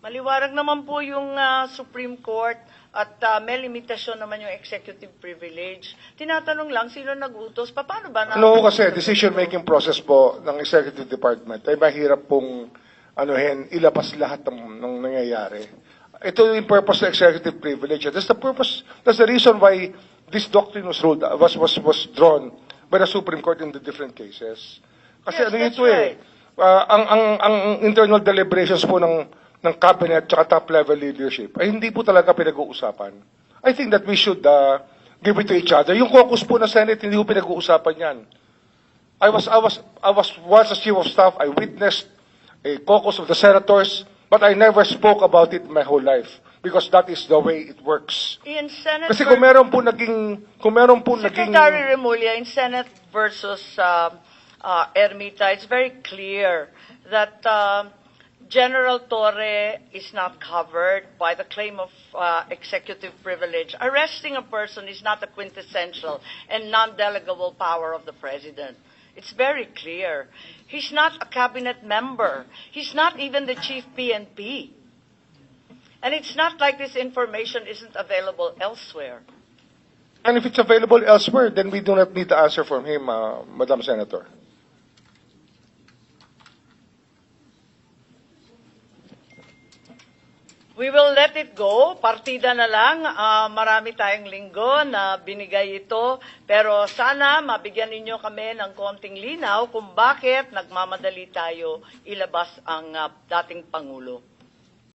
Maliwarag naman po yung Supreme Court at may limitasyon naman yung executive privilege. Tinatanong lang, sino nag-utos? Paano ba? Ano kasi, decision-making process po ng Executive Department ay mahirap pong ilabas lahat ng nangyayari. Ito yung purpose ng executive privilege. That's the purpose, that's the reason why this doctrine was ruled, was drawn by the Supreme Court in the different cases. Kasi Yes, ano that's ito right. ang internal deliberations po ng cabinet at top level leadership ay hindi po talaga pinag-uusapan. I think that we should give it to each other. Yung caucus po na Senate, hindi po pinag-uusapan yan. I was once as chief of staff, I witnessed a caucus of the senators, but I never spoke about it my whole life because that is the way it works. In Senate Kasi kung meron po naging Secretary Remulla, in Senate versus Ermita, it's very clear that General Torre is not covered by the claim of executive privilege. Arresting a person is not a quintessential and non-delegable power of the President. It's very clear. He's not a cabinet member. He's not even the chief PNP. And it's not like this information isn't available elsewhere. And if it's available elsewhere, then we do not need to answer from him, Madam Senator. We will let it go. Partida na lang. Marami tayong linggo na binigay ito. Pero sana mabigyan ninyo kami ng konting linaw kung bakit nagmamadali tayo ilabas ang dating Pangulo.